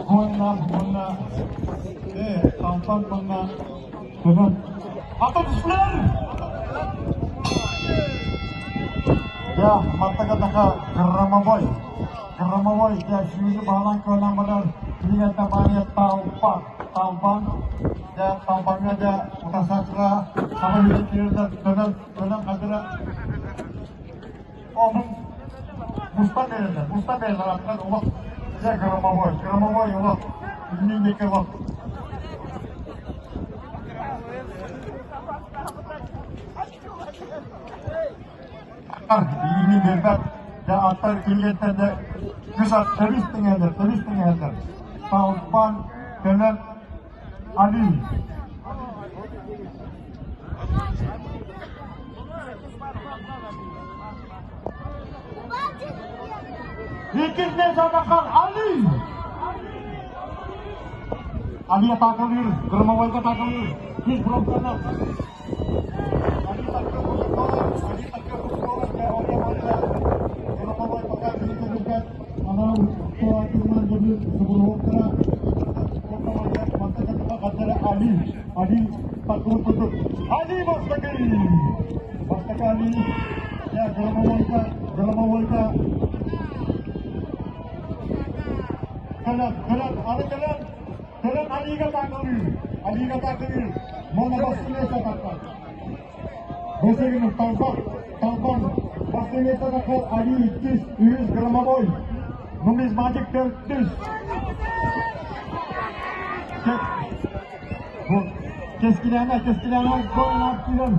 Уонна уонна Талбан уонна Төлөн. Ата түстүлэр! Дьэ, маттака громовой. Громовой дьэ сүүнү баһылаан кыалан барар кинигэтэ баайа Талбан. Талбан дьэ Талбаҥҥа дьэ утасакра саба үлэ киирдэ Төлөн Төлөн хадыра Обун мустан берилер, мустан берилер аттар олох дьэ громовой, громовой олох иннин диэки олох. Иннин бербэт, дьэ аттар кинилэртэн дьэ үс ат тэбис тэҥэллэр, тэбис тэҥэллэр. Талбан, Төлөн, Али. Иккисинэн сатаххар Али! Али атаакалыыр, громовойга атаакалыыр, күүс бронканы. Али такка курдук Али такка курдук громовой пока билбэт, анал туһаайыынан дьону субуруһуктара Али, Али такыр Али бастакы! Бастакы Али, я громовойка, громовойка. Кэлэн, кэлэн, аны кэлэн, кэлэн Алига таакылыы, Алига таакылыы, Мона бастымеса таппат. Босегин Талбан, Талбан, бастымеса таппат, Али иккис, үһүс громовой, нумизматик төрдүс. Кэскилээнэ, кэскилээнэ гол киирэн,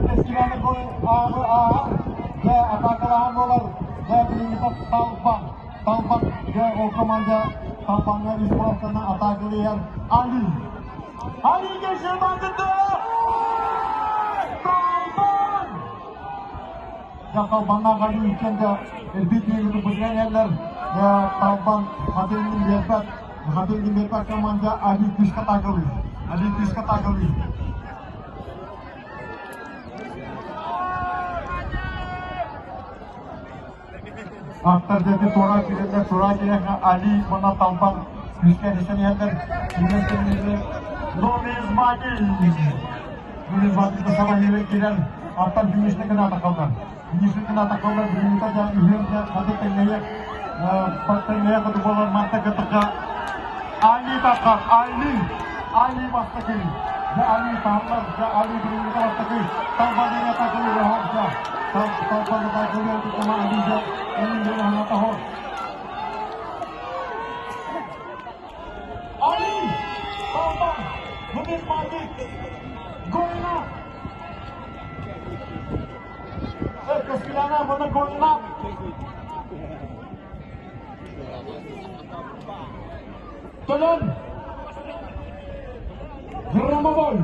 кэскилээнэ гол ааҕы ааһар, дьэ атаакалаһан буолар, дьэ билиҥҥитэ Талбан, Талбан, дьэ ол команда Талбаҥҥа үс бровканы атаакалыйар Али. Али кэшемандыды! Талбан! Дьэ Талбаннаах Али иккиэн да элбии тиийбит быһыйан иһэллэр. Дьэ Талбан хатыҥын биэрбэт. Хатыҥын биэрбэт команда Али күүскэ атаакалыыр. Али күүскэ атаакалыыр. Аттар диэки туора киирэллэр, туора киирэн Али уонна Талбан күүскэ эрисэн иһэллэр. Киирэн кэннигэр Нумизматик! Нумизматик саба киирэн киирэн аттар финишный гына атахаллар. Финишный гына атахаллар, билиҥҥитэ да үһүөн да хаты тэҥнэйэ тэҥнэйэ хоту буолар манта кытыка Али тахар, Али! Али бастакы! Дьэ Али таһаллар, дьэ Али билиҥҥитэ бастакы! Талбан атакылы хоһордо. Талбан атакылы тутума Али дьэ иннин ханата хор. Али! Талбан! Нумизматик! Гойна! Кэскилээнэ мына Гойна! Төлөн! Громовой!